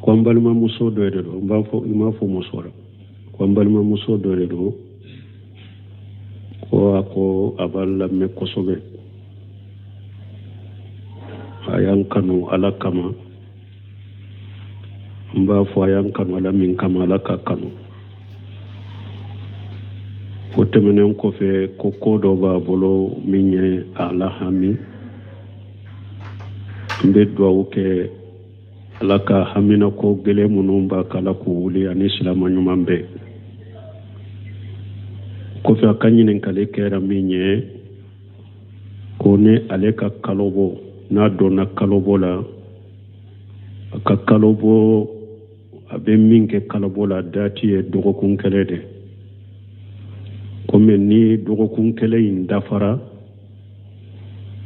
Ko an balimamuso dɔ de don, n b'a fɔ, i m'a fɔ muso la, ko an balimamuso dɔ de don, ko a ko a b'a lamɛn kosɛbɛ, a y'an kanu Ala kama. N b'a fɔ a y'an kanu Ala min kama, Ala k'a kanu. O tɛmɛnen kɔfɛ, ko ko dɔ b'a bolo min ye a lahami. N bɛ dugawu kɛ Ala ka haminako gɛlɛn minnu b'a kan, Ala k'u wuli, ani silama ɲuman bɛɛ. Kɔfɛ, a ka ɲininkali kɛra min ye, ko ni ale ka kalobɔ, n'a donna kalobɔ la, a ka kalobɔ, a bɛ min kɛ kalobɔ la, dati ye dɔgɔkun kelen de. Komi ni dɔgɔkun kelen in dafara,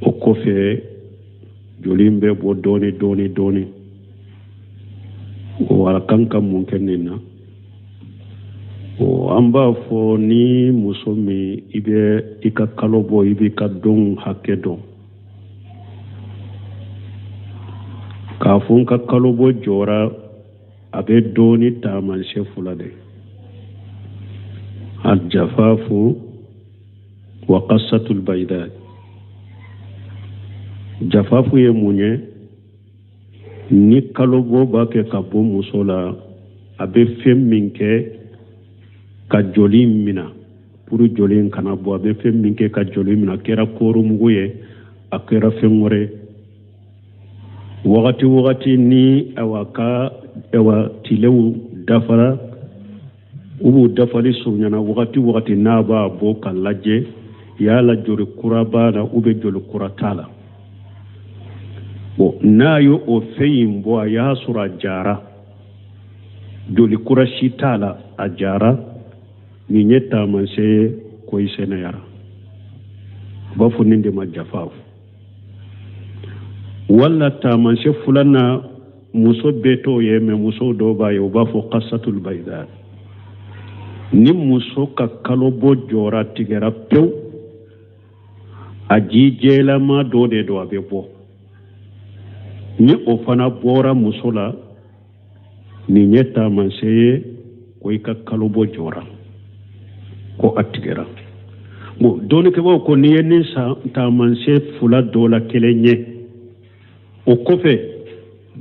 o kɔfɛ joli in bɛ bɔ dɔɔni dɔɔni dɔɔni, o a kan ka mun kɛ nin na? O an b'a fɔ, ni muso min i bɛ i ka kalo bɔ, i b'i ka don hakɛ dɔn k'a fɔ n ka kalo bɔ jɔra, a bɛ dɔn ni taamasiyɛn fila de: aljafafu wa qasatul bayda. Jafafu ye mun ye? Ni kalobɔ b'a kɛ ka bɔ muso la, a bɛ fɛn min kɛ ka joli mina pour joli in kana bɔ, a bɛ fɛn min kɛ ka joli mina, a kɛra kɔɔrimugu ye, a kɛra fɛn wɛrɛ, wagati wagati ni awa ka awa tilew dafara, u b'u dafali surunyana wagati wagati, n'a b'a bɔ ka lajɛ yala joli kura b'a la ou bien joli kura t'a la. Bon, n'a ye o fɛn in bɔ, a y'a sɔrɔ a jara, joli kura si t'a la, a jara, nin ye taamasiyɛn ye ko i sɛnɛyara. U b'a fɔ nin de ma jafafu. Wala taamasiyɛn filanan, muso bɛɛ t'o ye, mais muso dɔw b'a ye, u b'a fɔ qasatul bayda. Ni muso ka kalobɔ jɔra, tigɛra pewu, a ji jɛlama dɔ de don, a bɛ bɔ. Ni o fana bɔra muso la, nin ye taamasiyɛn ye ko i ka kalobɔ jɔra, ko a tigɛra. Bon, dɔnnikɛbaaw ko n'i ye nin taamasiyɛn fila dɔ la kelen ye, o kɔfɛ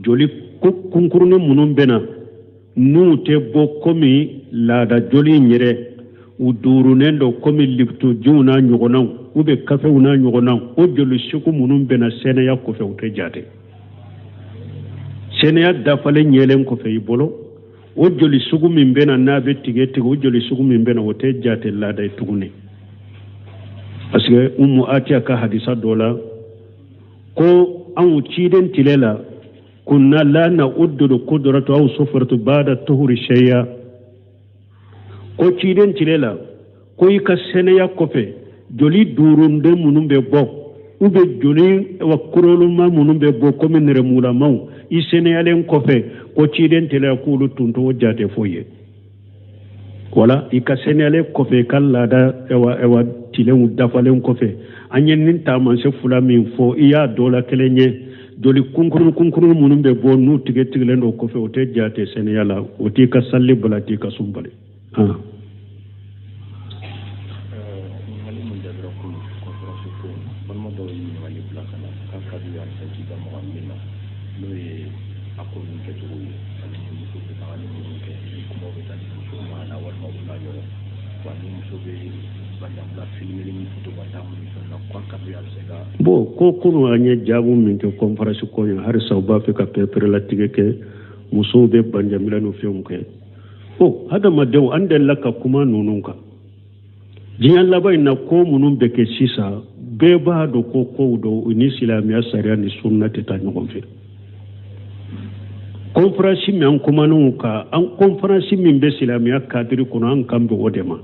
joli kunkurunin minnu bɛ na, n'u tɛ bɔ komi laada joli in yɛrɛ, u duurunnen don komi liptojiw n'a ɲɔgɔnnaw ou bien kafew n'a ɲɔgɔnnaw, o joli sugu minnu bɛ na sɛnɛya kɔfɛ, u tɛ jate. Sɛnɛya dafalen ɲɛlen kɔfɛ i bolo, o joli sugu min bɛ na, n'a bɛ tigɛ tigɛ, o joli sugu min bɛ na, o tɛ jate laada ye tuguni. Parce que Umu Atiya ka hadisa dɔ la, ko anw ciden tile la, kunna la na'uddul kudratu aw sufratu ba'da tuhuri shay'a. Ko ciden tile la, ko i ka sɛnɛya kɔfɛ, joli duurunden minnu bɛ bɔ ou bien joli wa kuroloma minnu bɛ bɔ komi nɛrɛmugulamaw i sɛnɛyalen kɔfɛ, ko ciden tile la, k'olu tun t'o jate foyi ye. Wala i ka sɛnɛyalen kɔfɛ, i ka laada ɛwa tilenw dafalen kɔfɛ, an ye nin taamasiyɛn fila min fɔ, i y'a dɔ la kelen ye, joli kunkurun kunkurun minnu bɛ bɔ, n'u tigɛ tigɛlen don kɔfɛ, o tɛ jate sɛnɛya la, o t'i ka sali bali, t'i ka sun bali. Ɲininkali min jaabira kunun conférence ko, balima dɔw ye ɲininkali bila ka na k'a ka d'u ye halisa k'i da maga min na, n'o ye a ko ninnu kɛcogo ye, ani muso bɛ taga ni minnu kɛ, ni kumaw bɛ taa di musow ma la walima u n'a ɲɔgɔn wa, ni muso bɛ banjabila filmeli ni photo ba ta minnu fɛn na, k'a ka d'u ye halisa ka. Bon, ko kunun an ye jaabu min kɛ conférence ko ye, halisa u b'a fɛ ka pɛrɛpɛrɛlatigɛ kɛ, musow bɛ banjamila ni fɛnw kɛ. O hadamadenw, an delila ka kuma ninnu kan diɲɛ laban in na. Ko minnu bɛ kɛ sisan, bɛɛ b'a dɔn ko kow dɔw ni silamɛya sariya ni sunna tɛ taa ɲɔgɔn fɛ. Conférence min an kuman'u kan, an conférence min bɛ silamɛya cadre kɔnɔ, an kan bɛ o de ma.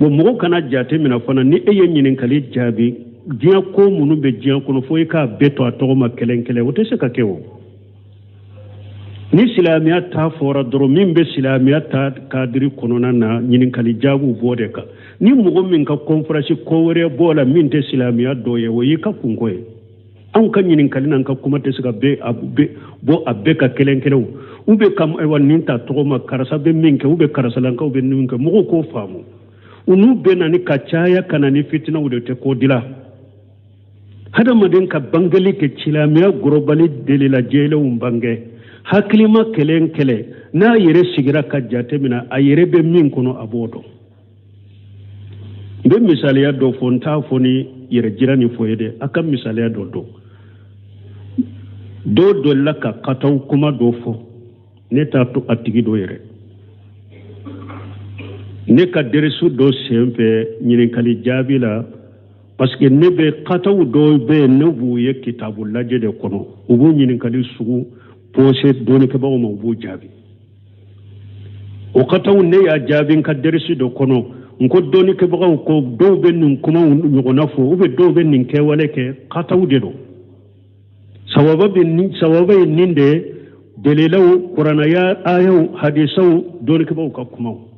Bon, mɔgɔ kana jate minɛ fana, ni e ye ɲininkali jaabi, diɲɛ ko minnu bɛ diɲɛ kɔnɔ, fo i k'a bɛɛ to a tɔgɔ ma kelen kelen, o tɛ se ka kɛ. O ni silamɛya ta fɔra dɔrɔn, min bɛ silamɛya ta cadre kɔnɔna na, ɲininkali jaabiw b'o de kan. Ni mɔgɔ min ka conférence ko wɛrɛ b'o la min tɛ silamɛya dɔ ye, o y'i ka kunko ye. Anw ka ɲininkali n'an ka kuma tɛ se ka bɔ a bɛɛ ka kelen kelenw u bɛ ka ayiwa nin ta tɔgɔ ma karisa bɛ min kɛ u bɛ karisalankaw bɛ min kɛ mɔgɔw k'o faamu u n'u bɛ na ni ka caya ka na ni fitinaw de tɛ ko dila hadamaden ka bangeli kɛ silamɛya gɔrɔbali delila jɛlenw bange hakilima kelen kelen n'a yɛrɛ sigira ka jate minɛ a yɛrɛ bɛ min kɔnɔ a b'o dɔn n bɛ misaliya dɔ fɔ n t'a fɔ ni yɛrɛ jira ni fɔ ye dɛ a ka misaliya dɔ dɔn dɔw delila ka kataw kuma dɔ fɔ ne t'a to a tigi dɔ yɛrɛ ne ka derisu dɔ sen fɛ ɲininkali jaabi la parce que ne bɛ kataw dɔw bɛ yen ne b'u ye kitabu lajɛ de kɔnɔ u b'u ɲininkali sugu pose dɔnnikɛbagaw ma u b'u jaabi o kataw ne y'a jaabi n ka derisi dɔ kɔnɔ n ko dɔnnikɛbagaw ko dɔw bɛ nin kumaw ɲɔgɔnna fɔ ou bien dɔw bɛ nin kɛwale kɛ kataw de don sawaba bɛ nin sawaba ye nin de ye dalilaw kuranaya ayaw hadisaw dɔnnikɛbagaw ka kumaw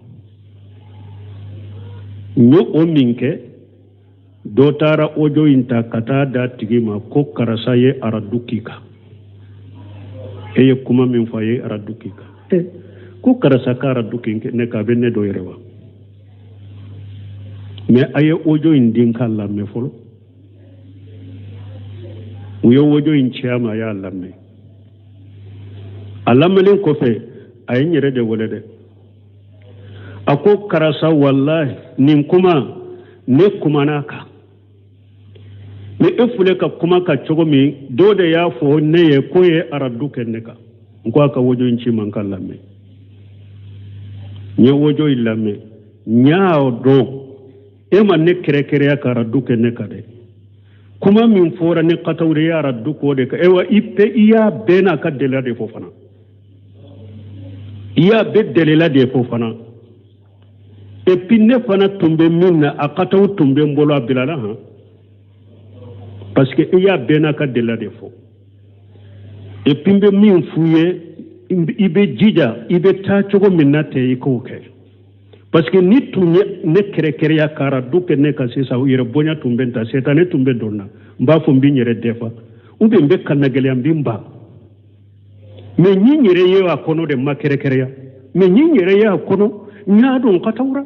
n ye o min kɛ dɔ taara ojo in ta ka taa d'a tigi ma ko karisa ye aradu k'i kan e ye kuma min fɔ a ye aradu k'i kan eh, ko karisa ka aradu kɛ ne kan a bɛ ne dɔ yɛrɛ wa mais a ye ojo in di n k'a lamɛn fɔlɔ u ye ojo in ci a ma a y'a lamɛn a lamɛnlen kɔfɛ a ye n yɛrɛ de wele dɛ a ko karisa walahi nin kuma ne kumana a kan mais e filɛ ka kuma ka cogo min dɔ de y'a fɔ ne ye k'o ye aradu kɛ ne kan n ko a ka wojo in ci n ma n k'a lamɛn n ye wojo in lamɛn n y'a dɔn e ma ne kɛrɛkɛrɛya ka aradu kɛ ne kan dɛ kuma min fɔra ni kataw de ye aradu k'o de kan ewa i y'a bɛɛ n'a ka delila de fɔ fana i y'a bɛɛ delila de fɔ fana et puis ne fana tun bɛ min na a kataw tun bɛ n bolo a bilala han parce que i y'a bɛɛ n'a ka delila de fɔ et puis n bɛ min f'u ye i bɛ jija i bɛ taa cogo min na ten i k'o kɛ parce que n'i tun ye ne kɛrɛkɛrɛya ka aradu kɛ ne kan sisan u yɛrɛ bonya tun bɛ n ta setanɛ tun bɛ don n na n b'a fɔ n bɛ n yɛrɛ dɛfa ou bien n bɛ kannagɛlɛya n bɛ n ban mais n ye n yɛrɛ ye a kɔnɔ de n ma kɛrɛkɛrɛya mais n ye n yɛrɛ ye a kɔnɔ n y'a dɔn katawura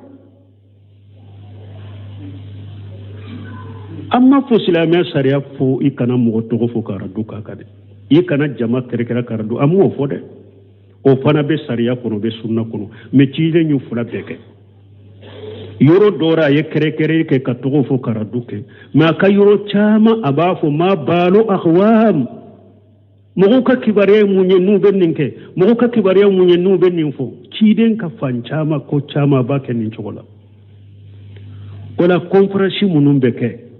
an m'a fɔ silamɛya sariya fo i kana mɔgɔ tɔgɔ fɔ ka aradu k'a kan dɛ i kana jama kɛrɛkɛrɛ ka aradu an m'o fɔ dɛ o fana bɛ sariya kɔnɔ bɛ sunna kɔnɔ mais ciden y'u fila bɛɛ kɛ yɔrɔ dɔ ra a ye kɛrɛkɛrɛ kɛ ka tɔgɔ fɔ ka aradu kɛ mais a ka yɔrɔ caman a b'a fɔ ma balu akwam mɔgɔw ka kibaruya ye mun ye n'u bɛ nin kɛ mɔgɔw ka kibaruya mun ye n'u bɛ nin fɔ ciden ka fan caman ko caman b'a kɛ nin cogo la o la kɔnferansi minnu bɛ kɛ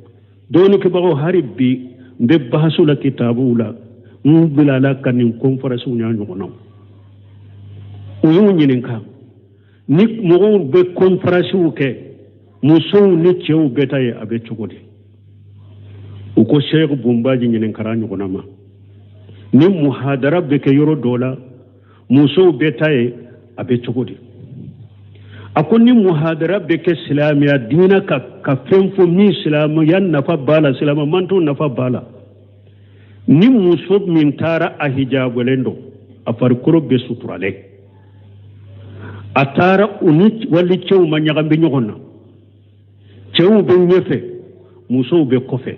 dɔnnikɛbagaw hari bi n bɛ bahasu la kitabuw la n bilala ka nin kɔnferansiw n'a ɲɔgɔnnaw u y'u ɲininka ni mɔgɔw bɛ kɔnferansiw kɛ musow ni cɛw bɛ taa yen a bɛ cogo di u ko sɛki bunbaji ɲininkara ɲɔgɔnna ma ni muhadara bɛ kɛ yɔrɔ dɔ la musow bɛ taa yen a bɛ cogo di a ko ni muhadara bɛ kɛ silamɛya diinɛ kan ka fɛn fɔ min silamɛya nafa b'a la silamɛ mantɔn nafa b'a la ni muso min taara a hijabulen don a farikolo bɛ suturalen a taara u ni walicɛw ma ɲagami ɲɔgɔn na cɛw bɛ ɲɛfɛ musow bɛ kɔfɛ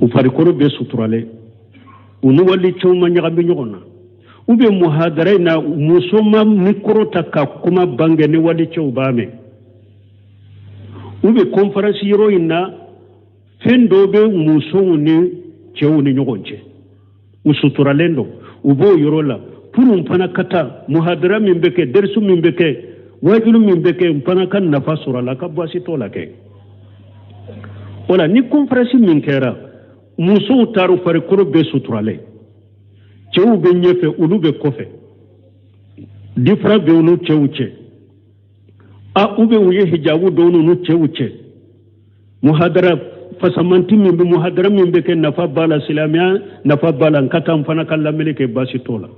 u farikolo bɛ suturalen u ni walicɛw ma ɲagami ɲɔgɔn na ou bien muhadara in na muso ma mikoro ta ka kuma bange ni walicɛw b'a mɛn ou bien kɔnferansi yɔrɔ in na fɛn dɔ bɛ musow ni cɛw ni ɲɔgɔn cɛ u suturalen don u b'o yɔrɔ la pour n fana ka taa muhadara min bɛ kɛ derisu min bɛ kɛ wajulu min bɛ kɛ n fana ka nafa sɔrɔ a la ka baasi t'o la kɛ o la ni kɔnferansi min kɛra musow taara u farikolo bɛɛ suturalen cɛw bɛ ɲɛfɛ olu bɛ kɔfɛ diferan bɛ u n'u cɛw cɛ a ou bien u ye hijabu don u n'u cɛw cɛ muhadara fasamanti min bɛ muhadara min bɛ kɛ nafa b'a la silamɛya nafa b'a la n ka taa n fana ka lamɛnni kɛ baasi t'o la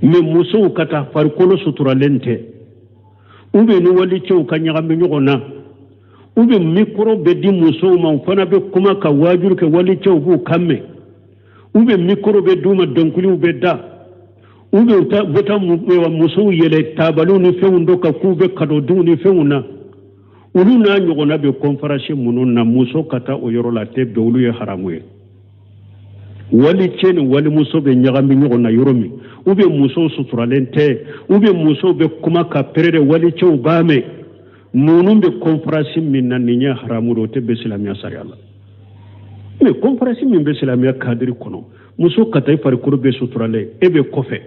mais musow ka taa farikolo suturalen tɛ ou bien ni walicɛw ka ɲagami ɲɔgɔn na Ou bien micro bɛ di musow ma, u fana bɛ kuma ka waajuli kɛ, walicɛw b'u kan mɛn. Ou bien micro bɛ d'u ma, dɔnkiliw bɛ da. Ou bien u bɛ taa musow yɛlɛ tabaliw ni fɛnw dɔ kan k'u bɛ kadɔdenw ni fɛnw na. Olu n'a ɲɔgɔnna bɛ conférence minnu na, muso ka taa o yɔrɔ la, a tɛ bɛn, olu ye haramu ye. Walicɛ ni walimuso bɛ ɲagami ɲɔgɔn na yɔrɔ min, ou bien musow suturalen tɛ, ou bien musow bɛ kuma ka pɛrɛrɛ, walicɛw b'a mɛn, ninnu bɛ conférence min na, nin ye haramu de, o tɛ bɛn silamɛya sariya la. Mais conférence min bɛ silamɛya cadre kɔnɔ, muso ka taa i farikolo bɛ suturalen, e bɛ kɔfɛ,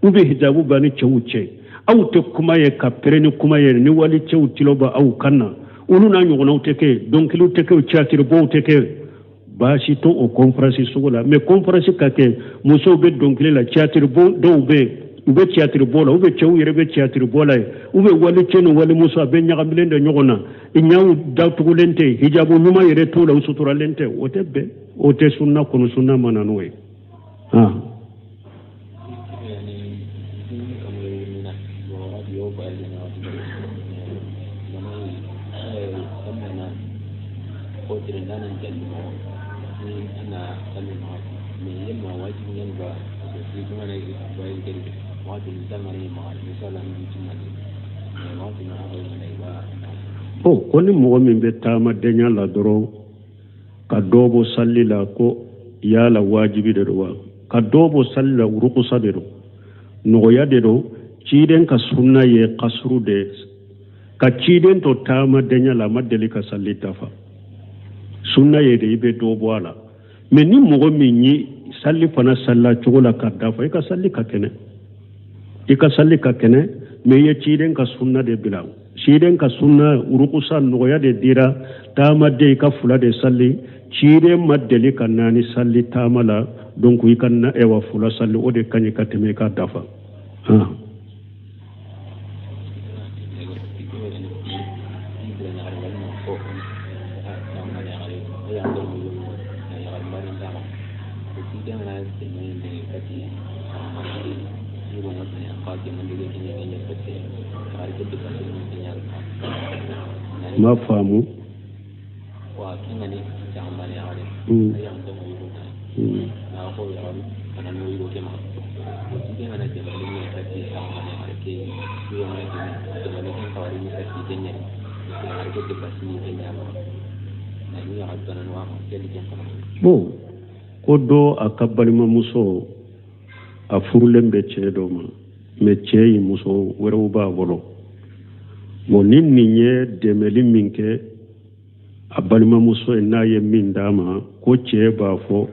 ou bien hijabu b'a ni cɛw cɛ, aw tɛ kuma ye ka pɛrɛn ni kuma ye ni walicɛw tilo bɛ aw kan na, olu n'a ɲɔgɔnnaw tɛ kɛ, dɔnkiliw tɛ kɛ, théâtre tɛ kɛ, baasi t'o o conférence sugu la. Mais conférence ka kɛ, musow bɛ dɔnkili la, théâtre bɔ dɔw bɛ yen, u bɛ théâtre bɔ la, ou bien cɛw yɛrɛ bɛ théâtre bɔ la yen, ou bien walicɛ ni walimuso a bɛ ɲagamilen de ɲɔgɔn na, ɲɛw datugulen tɛ, hijabu ɲuman yɛrɛ t'o la, u suturalen tɛ, o tɛ bɛn, o tɛ sunna kɔnɔ, sunna ma na n'o ye. O ko ni mɔgɔ min bɛ taamadenya la dɔrɔn ka dɔ bɔ sali la, ko yala wajibi de don wa? Ka dɔ bɔ sali la, rukusa de don, nɔgɔya de don. Ciden ka sunna ye kasuru de, ka ciden to taamadenya la, a ma deli ka sali dafa. Sunna ye de i bɛ dɔ bɔ a la. Mais ni mɔgɔ min ye sali fana salila cogo la ka dafa, i ka sali ka kɛnɛ, i ka sali ka kɛnɛ. Mais i ye ciden ka sunna de bila. Ciden ka sunna rukusa nɔgɔya de dira taamaden, i ka fila de sali. Ciden ma deli ka naani sali taama la, donc i ka na ewa fila sali, o de ka ɲi ka tɛmɛ i ka dafa. N b'a faamu. Bon, ko dɔ a ka balimamuso a furulen bɛ cɛ dɔ ma, mais cɛ in muso wɛrɛw b'a bolo. Bon, ni nin ye dɛmɛli min kɛ a balimamuso ye, n'a ye min d'a ma, ko cɛ b'a fɔ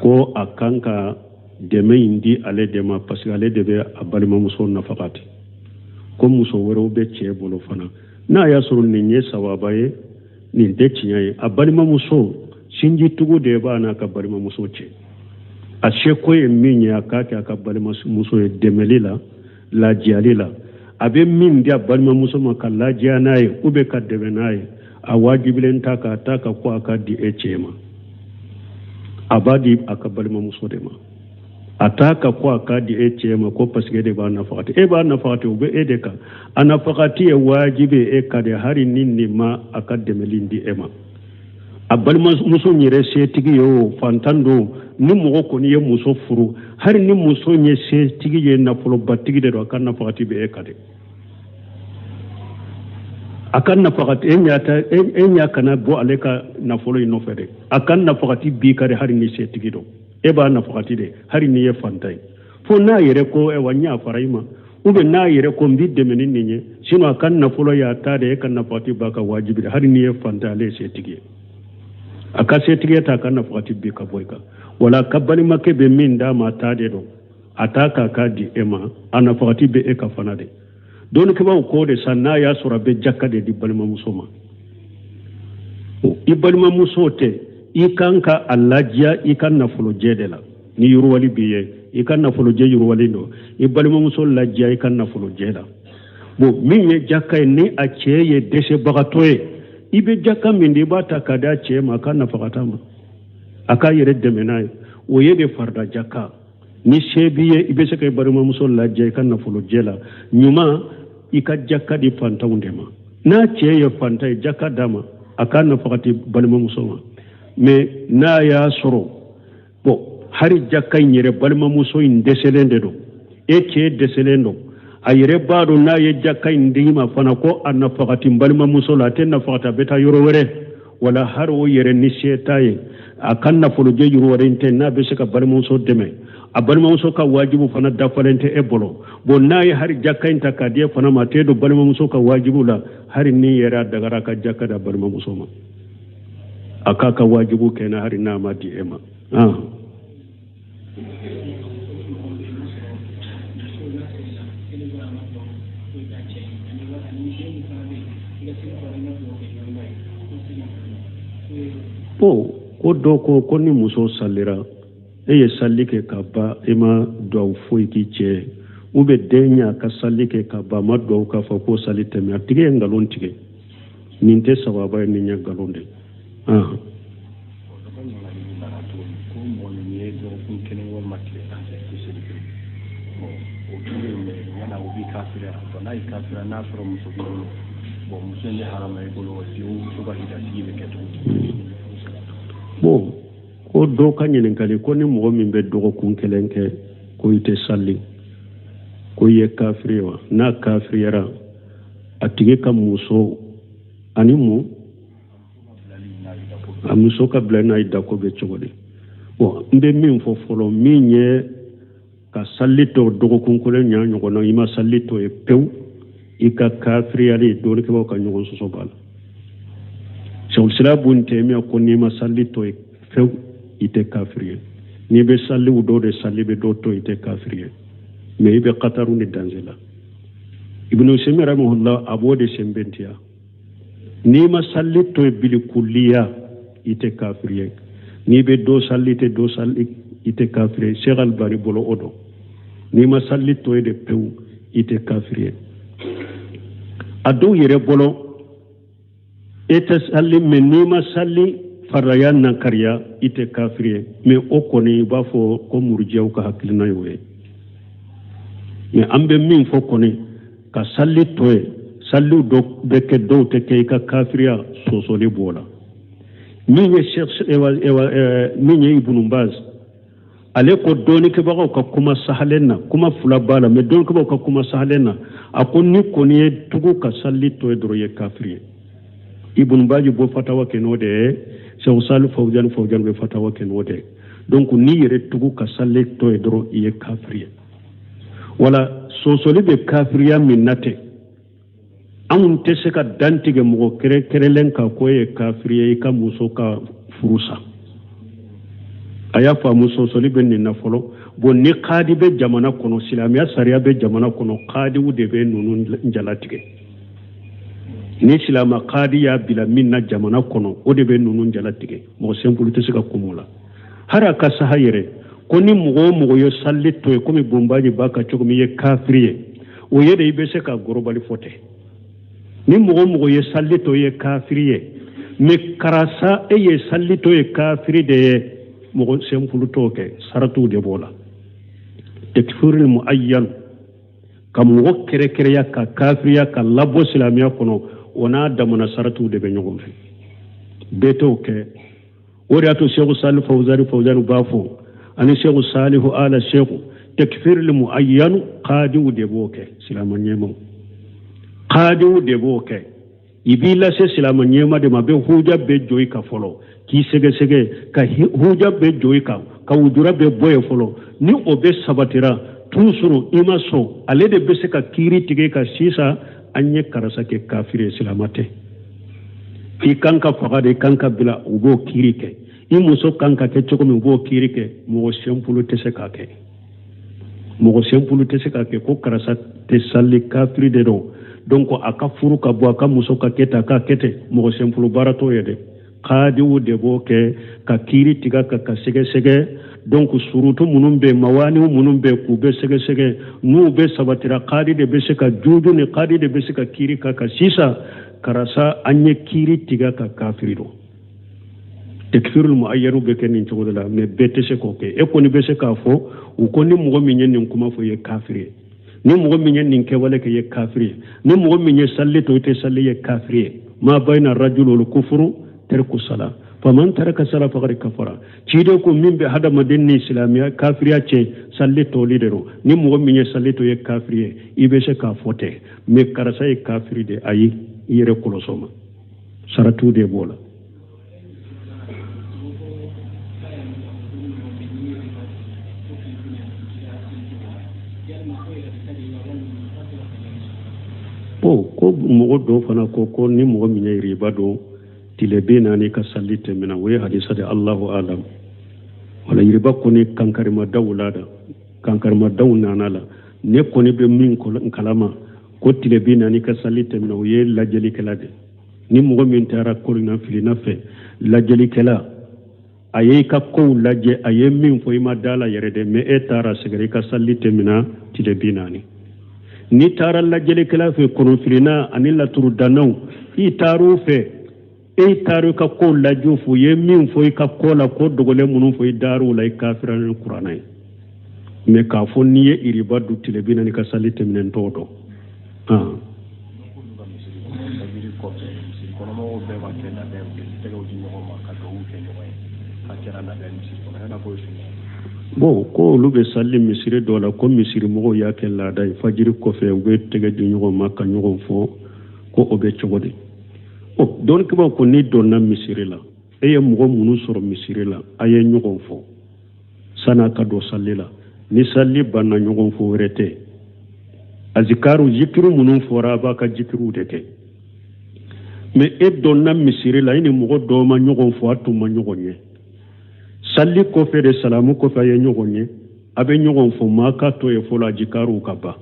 ko a kan ka dɛmɛ in di ale de ma, parce que ale de bɛ a balimamuso nafakati, ko muso wɛrɛw bɛ cɛ bolo fana. N'a y'a sɔrɔ nin ye sawaba ye, nin tɛ tiɲɛ ye. A balimamuso sinjitugu de b'a n'a ka balimamuso cɛ. A seko ye min ye, a k'a kɛ a ka balimamuso ye dɛmɛli la, lajiyali la. A bɛ min di a balimamuso ma ka lajiya n'a ye ou bien ka dɛmɛ n'a ye, a wajibilen t'a kan, a t'a kan ko a ka di e cɛ ma, a b'a di a ka balimamuso de ma. A t'a kan ko a ka di e cɛ ma ko parce que e de b'a nafakati. E b'a nafakati, o bɛ e de kan. A nafakati ye wajibi ye e kan de, hali ni nin ma a ka dɛmɛli di e ma. A balimamuso yɛrɛ setigi ye o, fantan don, ni mɔgɔ kɔni ye muso furu, hali ni muso ye setigi ye, nafolobatigi de don, a ka nafakati bɛ e kan de. A ka nafakati e ɲa kana bɔ ale ka nafolo in nɔfɛ dɛ. A ka nafakati b'i kan de, hali ni setigi don, e b'a nafakati de, hali n'i ye fantan ye. Fo n'a yɛrɛ ko wa n y'a fara i ma, ou bien n'a yɛrɛ ko n b'i dɛmɛ ni nin ye, sinon a ka nafolo y'a ta de, e ka nafakati b'a ka wajibi de, hali n'i ye fantan, ale ye setigi ye. A ka setigiya ta, a ka nafakati bi ka bɔ i kan. Wala ka balimakɛ bɛ min d'a ma, a ta de don, a t'a k'a k'a di e ma, a nafakati bɛ e ka fana de. Dɔnnikɛbaaw ko de sa, n'a y'a sɔrɔ a bɛ jaka de di balimamuso ma, i balimamuso tɛ, i kan ka a lajiya i ka nafolojɛ de la. Ni yiriwali b'i ye, i ka nafolojɛ yiriwalen don, i balimamuso lajiya i ka nafolojɛ la. Bon, min ye jaka ye, ni a cɛ ye dɛsɛbagatɔ ye, i bɛ jaka min di, i b'a ta k'a d'a cɛ ma, a ka nafakata ma, a k'a yɛrɛ dɛmɛ n'a ye, o ye de farida jaka. Ni se b'i ye, i bɛ se ka i balimamuso lajɛ i ka nafolojɛ la. Ɲuman, i ka jaka di fantanw de ma. N'a cɛ ye fantan ye, jaka d'a ma, a k'a nafakati balimamuso ma. Mais n'a y'a sɔrɔ, bon, hari jaka in yɛrɛ, balimamuso in dɛsɛlen de don, e cɛ dɛsɛlen don, a yɛrɛ b'a dɔn n'a ye jaka in d'i ma fana ko a nafakati balimamuso la, a tɛ nafakati, a bɛ taa yɔrɔ wɛrɛ. Wala hari o yɛrɛ ni se t'a ye, a ka nafolojɛ yiriwalen tɛ n'a bɛ se ka balimamuso dɛmɛ, a balimamuso ka wajibu fana dafalen tɛ e bolo. Bon, n'a ye hari jaka in ta k'a di e fana ma, a t'e don balimamuso ka wajibu la. Hari ni yɛrɛ a dagara ka jaka da balimamuso ma, a k'a ka wajibu kɛ na, hari n'a ma di e ma. Bon, ko dɔ ko ko ni muso salira, e ye sali kɛ ka ban, e ma duwawu foyi k'i cɛ ye, ou bien den y'a ka sali kɛ ka ban, a ma duwawu k'a fɔ ko sali tɛmɛ, a tigi ye nkalon tigɛ. Nin tɛ sababa ye, nin ye nkalon de ye. Dɔ ka ɲininkali nana tuguni ko mɔgɔ min ye dɔgɔkun kelen walima tile 10 kɛ i tɛ seli pewu, bon, o kelen mais yala o b'i kafiriya? Bon, n'a y'i kafiriya, n'a sɔrɔ muso b'i bolo, bon, muso in bɛ haramu i bolo, et puis o muso ka idasigi bɛ kɛ cogo di? Bon, ko dɔ ka ɲininkali ko ni mɔgɔ min bɛ dɔgɔkun kelen kɛ ko i tɛ sali, ko i ye kafiri ye wa? N'a kafiriyara, a tigi ka muso ani mun, a muso ka bila n'a ye dako bɛ cogo di? Bon, n bɛ min fɔ fɔlɔ, min ye ka sali to dɔgɔkun kelen ɲa ɲɔgɔn na, i ma sali to ye pewu, i ka kafiriyali, dɔnnikɛbaaw ka ɲɔgɔn sɔsɔ b'a la. Sɛkulisila bun tɛmiya ko n'i ma sali to ye fewu, i tɛ kafiri ye. N'i bɛ saliw dɔw de sali, bɛ dɔw to, i tɛ kafiri ye, mais i bɛ kataru ni danger la. Ibnu Usaymin rahimahullah a b'o de sɛnbɛntiya, n'i ma sali to ye bilikuliya, i tɛ kafiri ye. N'i bɛ dɔ sali, i tɛ dɔ sali, i tɛ kafiri ye. Sheikh Albani bolo o don, n'i ma sali to ye de pewu, i tɛ kafiri ye. A dɔw yɛrɛ bolo, e tɛ sali, mais n'i ma sali faraya nankariya, i tɛ kafiri ye. Mais o kɔni, i b'a fɔ ko murujiyaw ka hakilina y'o ye. Mais an bɛ min fɔ kɔni, ka sali to ye, saliw dɔ bɛ kɛ, dɔw tɛ kɛ, i ka kafiriya sɔsɔli b'o la. Min ye min ye Ibnu Baz, ale ko dɔnnikɛbagaw ka kuma sahalen na, kuma fila b'a la, mais dɔnnikɛbagaw ka kuma sahalen na, a ko ni kɔni ye tugu ka sali to ye dɔrɔn, i ye kafiri ye. Ibnu Baji b'o fatawa kɛ n'o de ye, Sɛku Sali Fawuzani Fawuzani bɛ fatawa kɛ n'o de ye. Donc n'i yɛrɛ tugu ka sali to ye dɔrɔn, i ye kafiri ye. Wala sɔsɔli bɛ kafiriya min na ten, anw tɛ se ka dantigɛ mɔgɔ kɛrɛnkɛrɛnlen kan ko e ye kafiri ye, i ka muso ka furu sa. A y'a faamu, sɔsɔli bɛ nin na fɔlɔ. Bon, ni kadi bɛ jamana kɔnɔ, silamɛya sariya bɛ jamana kɔnɔ, kadiw de bɛ ninnu jalatigɛ. Ni silamɛ kadi y'a bila min na jamana kɔnɔ, o de bɛ ninnu jalatigɛ. Mɔgɔ simple tɛ se ka kuma o la. Hari a ka saha yɛrɛ ko ni mɔgɔ o mɔgɔ ye sali to ye, komi bonbaji b'a ka cogo min, i ye kafiri ye, o ye de i bɛ se ka gorobali fɔ ten. Ni mɔgɔ o mɔgɔ ye sali to ye kafiri ye, mais karisa e ye sali to ye kafiri de ye, mɔgɔ simple t'o kɛ, saratiw de b'o la. Tekfirul muayyan, ka mɔgɔ kɛrɛkɛrɛya ka kafiriya ka labɔ silamɛya kɔnɔ, o n'a damana saratiw de bɛ ɲɔgɔn fɛ, bɛɛ t'o kɛ. O de y'a to Seku Sali Fawuzani Fawuzani b'a fɔ ani Seku Salihu Ala Seku, tekfirul muayyan kadiw de b'o kɛ, silamɛ ɲɛmaw kadiw de b'o kɛ. I b'i lase silamɛ ɲɛma de ma, a bɛ huja bɛɛ jɔ i kan fɔlɔ, k'i sɛgɛsɛgɛ ka huja bɛɛ jɔ i kan, ka wujura bɛɛ bɔ yen fɔlɔ. Ni o bɛɛ sabatira, toujours i ma sɔn, ale de bɛ se ka kiiri tigɛ ka sisan an ye karisa kɛ kafiri ye, silamɛ tɛ, i kan ka faga de, i kan ka bila, u b'o kiiri kɛ. I muso kan ka kɛ cogo min, u b'o kiiri kɛ. Mɔgɔ simple tɛ se k'a kɛ, mɔgɔ simple tɛ se k'a kɛ ko karisa tɛ sali, kafiri de don, donc a ka furu ka bɔ, a ka muso ka kɛ tan, a ka kɛ ten. Mɔgɔ simple baara t'o ye dɛ, kadiw de b'o kɛ ka kiiri tigɛ ka sɛgɛsɛgɛ. Donc surutu minnu bɛ yen, mawaniw minnu bɛ yen, k'u bɛ sɛgɛsɛgɛ, n'u bɛ sabatira, kadi de bɛ se ka juju, ni kadi de bɛ se ka kiiri ka kan sisan karisa an ye kiiri tigɛ ka kafiri don. Tekfirul muayyanu bɛ kɛ nin cogo de la, mais bɛɛ tɛ se k'o kɛ. E kɔni bɛ se k'a fɔ u ko ni mɔgɔ min ye nin kuma fɔ, i ye kafiri ye. Ni mɔgɔ min ye nin kɛwale kɛ, i ye kafiri ye. Ni mɔgɔ min ye salli to, i tɛ salli, i ye kafiri ye. Ma bayna rajul wal kufuru tarku sala, faman taraka sala faqad kafara. Ciden ko min bɛ hadamaden ni silamɛya kafiriya cɛ, salli toli de don. Ni mɔgɔ min ye salli to, i ye kafiri ye. I bɛ se k'a fɔ ten, mais karisa ye kafiri de. Ayi, i yɛrɛ kɔlɔsɔ ma, saratiw de b'o la. Bon, ko mɔgɔ dɔw fana ko ko ni mɔgɔ min ye riba dun tile 40 ka salli tɛ minɛ, o ye hadisa de. Allahu alam. Wala riba kɔni kankarimadaw la da kankarimadaw nana la. Ne kɔni bɛ min kalama ko tile 40 ka salli tɛ minɛ, o ye lajɛlikɛla de. Ni mɔgɔ min taara kɔnɔnafilina fɛ, lajɛlikɛla a ye i ka kow lajɛ, a ye min fɔ i ma da la yɛrɛ dɛ, mais e taara sɛgɛrɛ, i ka salli tɛ minɛ tile 40. N'i taara lajɛlikɛla fɛ, kɔnɔfilina ani laturudannaw, i taar'u fɛ, e taara i ka kow lajɛ u fɛ, u ye min fɔ i ka ko la, ko dogolen minnu fɔ, i dar'u la, i kafira ni kuranɛ ye. Mais k'a fɔ n'i ye iriba dun tile 40 ka salli tɛ minɛ, n t'o dɔn. Bon, ko olu bɛ sali misiri dɔ la, ko misiri mɔgɔw y'a kɛ laada ye, fajiri kɔfɛ u bɛ tɛgɛ di ɲɔgɔn ma ka ɲɔgɔn fo, ko o bɛ cogo di? O dɔnnikɛbaaw ko n'i donna misiri la, e ye mɔgɔ minnu sɔrɔ misiri la, a ye ɲɔgɔn fo san'a ka don sali la. Ni sali banna, ɲɔgɔn fo wɛrɛ tɛ. Azikaru, zikiru minnu fɔra, a b'a ka zikiruw de kɛ. Mais e donna misiri la, i ni mɔgɔ dɔw ma ɲɔgɔn fo, a tun ma ɲɔgɔn ye sali kɔfɛ de, salamu kɔfɛ a ye ɲɔgɔn ye, a bɛ ɲɔgɔn fo, maa ka to ye fɔlɔ, azikaruw ka ban.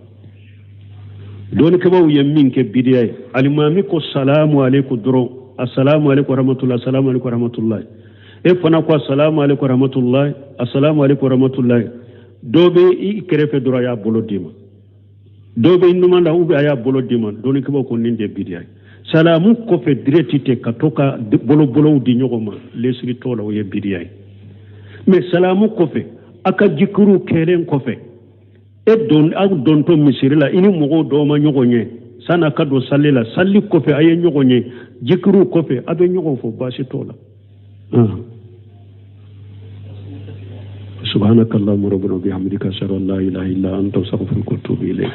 Dɔnnikɛbaaw ye min kɛ bidiya ye, alimami ko salamu aleykum dɔrɔn, asalamu aleykum warahmatulahi, asalamu aleykum warahmatulahi, e fana ko asalamu aleykum warahmatulahi, asalamu aleykum warahmatulahi. Dɔ bɛ i kɛrɛfɛ dɔrɔn, a y'a bolo d'i ma. Dɔ bɛ numan la, ou bien a y'a bolo d'i ma. Dɔnnikɛbaaw ko nin de bidiya ye. Salamu kɔfɛ direct tɛ ka to ka bolo bolow di ɲɔgɔn ma, lesiri t'o la, o ye bidiya ye. Mais salamu kɔfɛ, a ka jikiruw kɛlen kɔfɛ, e don, aw dontɔ misiri la, i ni mɔgɔw dɔw ma ɲɔgɔn ye san'a ka don sali la, sali kɔfɛ a ye ɲɔgɔn ye, jikiruw kɔfɛ a bɛ ɲɔgɔn fo, baasi t'o la. Subhanaka allahumma rabbana bihamdika, ashhadu an la ilaha illa anta, astaghfiruka wa atubu ilayk.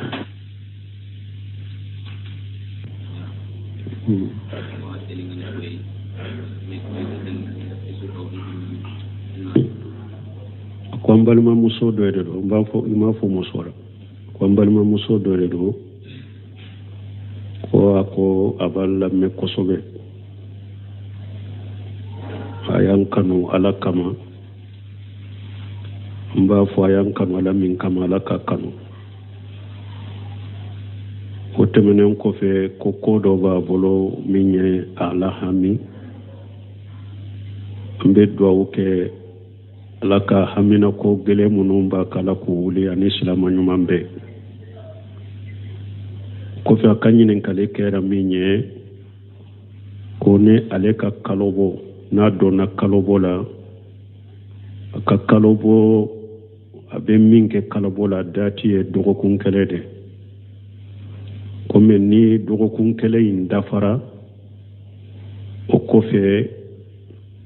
Ko an balimamuso dɔ de don, n b'a fɔ, i m'a fɔ muso la, ko an balimamuso dɔ de don, ko a ko a b'a lamɛn kosɛbɛ, a y'an kanu Ala kama. N b'a fɔ a y'an kanu Ala min kama, Ala k'a kanu. O tɛmɛnen kɔfɛ, ko ko dɔ b'a bolo min ye a lahami. An bɛ duwawu kɛ Ala ka hamina ko gɛlɛn minnu b'a kan, Ala k'u wuli, ani silama ɲuman bɛɛ. Kɔfɛ, a ka ɲininkali kɛra min ye, ko ni ale ka kalobɔ, n'a donna kalobɔ la, a ka kalobɔ, a bɛ min kɛ kalobɔ la, dati ye dɔgɔkun kelen de. Komi ni dɔgɔkun kelen in dafara, o kɔfɛ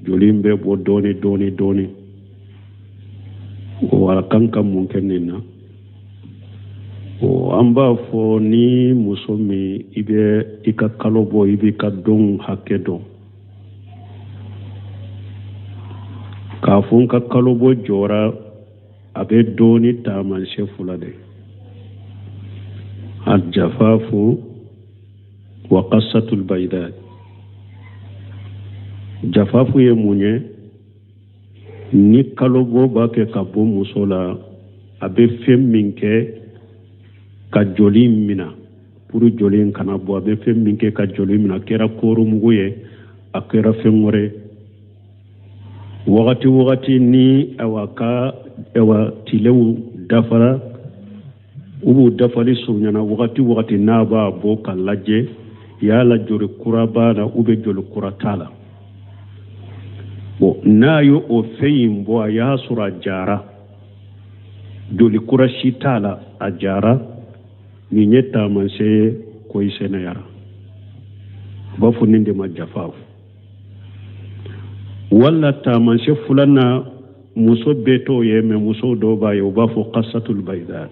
joli in bɛ bɔ dɔɔni dɔɔni dɔɔni, o a kan ka mun kɛ nin na? O an b'a fɔ ni muso min i bɛ i ka kalo bɔ, i b'i ka don hakɛ dɔn, k'a fɔ n ka kalo bɔ jɔra, a bɛ dɔn ni taamasiyɛn fila de: aljafafu wa qasatul bayda. Jafafu ye mun ye? Ni kalobɔ b'a kɛ ka bɔ muso la, a bɛ fɛn min kɛ ka joli mina pour joli in kana bɔ, a bɛ fɛn min kɛ ka joli mina, a kɛra koromugu ye, a kɛra fɛn wɛrɛ, wagati wagati ni awa ka awa tilew dafara, u b'u dafali surunyana wagati wagati, n'a b'a bɔ ka lajɛ yala joli kura b'a la ou bien joli kura t'a la. Bon, n'a ye o fɛn in bɔ, a y'a sɔrɔ a jara, joli kura si t'a la, a jara. Nin ye taamasiyɛn ye ko i sɛnɛyara. U b'a fɔ nin de ma jafa. Wala taamasiyɛn filanan, muso bɛɛ t'o ye, mɛ musow dɔw b'a ye, u b'a fɔ kasatul bayida.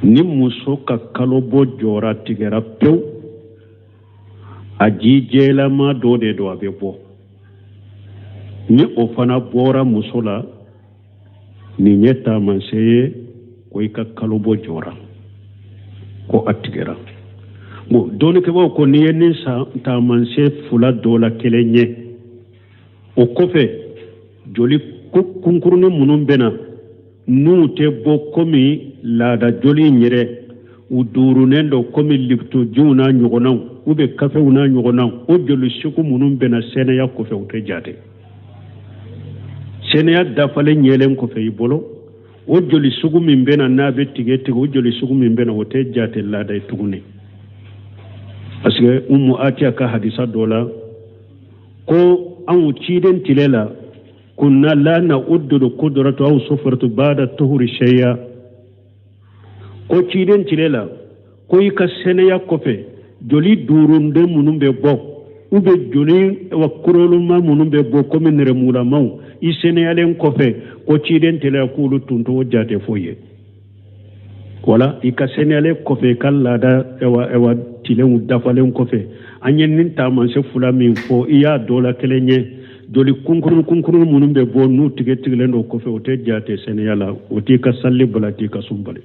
Ni muso ka kalobɔ jɔra, tigɛra pewu, a ji jɛlama dɔ de don, a bɛ bɔ. Ni o fana bɔra muso la, nin ye taamasiyɛn ye ko i ka kalobɔ jɔra, ko a tigɛra. Bon, dɔnnikɛbaaw ko n'i ye nin taamasiyɛn fila dɔ la kelen ye, o kɔfɛ joli kunkurunin minnu bɛ na, n'u tɛ bɔ komi laada joli in yɛrɛ, u duurunnen don komi liptojiw n'a ɲɔgɔnnaw ou bien kafew n'a ɲɔgɔnnaw, o joli sugu minnu bɛ na sɛnɛya kɔfɛ, u tɛ jate. Sɛnɛya dafalen yelen kɔfɛ i bolo, o joli sugu min bɛ na, n'a bɛ tigɛ tigɛ, o joli sugu min bɛ na, o tɛ jate laada ye tuguni. Parce que Umu Atiya ka hadisa dɔ la ko anw ciden tile la, kunna la na'uddul kudratu aw sufratu ba'da tuhuri shay'a. Ko ciden tile la, ko i ka sɛnɛya kɔfɛ, joli duurunden minnu bɛ bɔ ou bien joli wa kuroloma minnu bɛ bɔ komi nɛrɛmugulamaw i sɛnɛyalen kɔfɛ, ko ciden tile la, k'olu tun t'o jate foyi ye. Wala i ka sɛnɛyalen kɔfɛ, i ka laada ɛwa tilenw dafalen kɔfɛ, an ye nin taamasiyɛn fila min fɔ, i y'a dɔ la kelen ye, joli kunkurun kunkurun minnu bɛ bɔ, n'u tigɛ tigɛlen don kɔfɛ, o tɛ jate sɛnɛya la, o t'i ka sali bali, t'i ka sun bali.